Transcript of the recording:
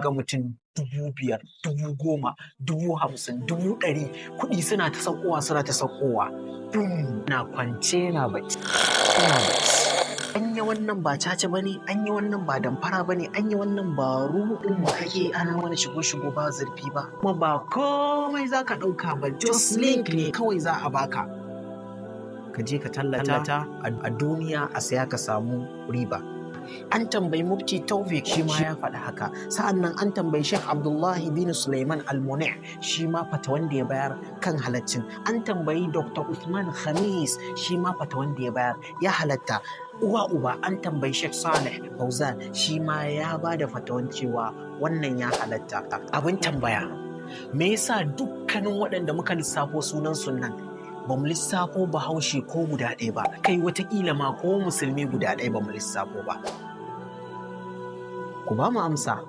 Ga mutum 5,000, 10,000, 50,000, 100,000, kuɗi suna ta saukowa, suna ta saukowa. Boom! Na kwance na bacci, ina bacci. Anya wannan ba caca bane? Anya wannan ba damfara bane? Anya wannan ba ruɗin mu kake ana mana shigo shigo ba zurfi ba? Kuma ba komai za ka ɗauka ba, just link ne kawai za a baka. Ka je ka tallata a duniya, a saya, ka samu riba. An tambayi Mufti Taufik, shi ma ya faɗi haka. Sa'an nan an tambayi Sheikh Abdullahi bin Suleiman Al-Muni, shi ma fata wanda ya bayar kan halaccin. An tambayi Dr. Uthman Khamis, shi ma fata wanda ya bayar ya halatta. Uwa uba, an tambayi Sheikh Saleh Fauzan, shi ma ya ba da fatawan cewa wannan ya halatta. Abin tambaya, me yasa dukkanin waɗanda muka lissafo sunan sunan ba mu lissafo Bahaushe ko guda ɗaya ba? Kai, watakila ma ko Musulmi guda ɗaya ba mu lissafo ba. Ku ba mu amsa.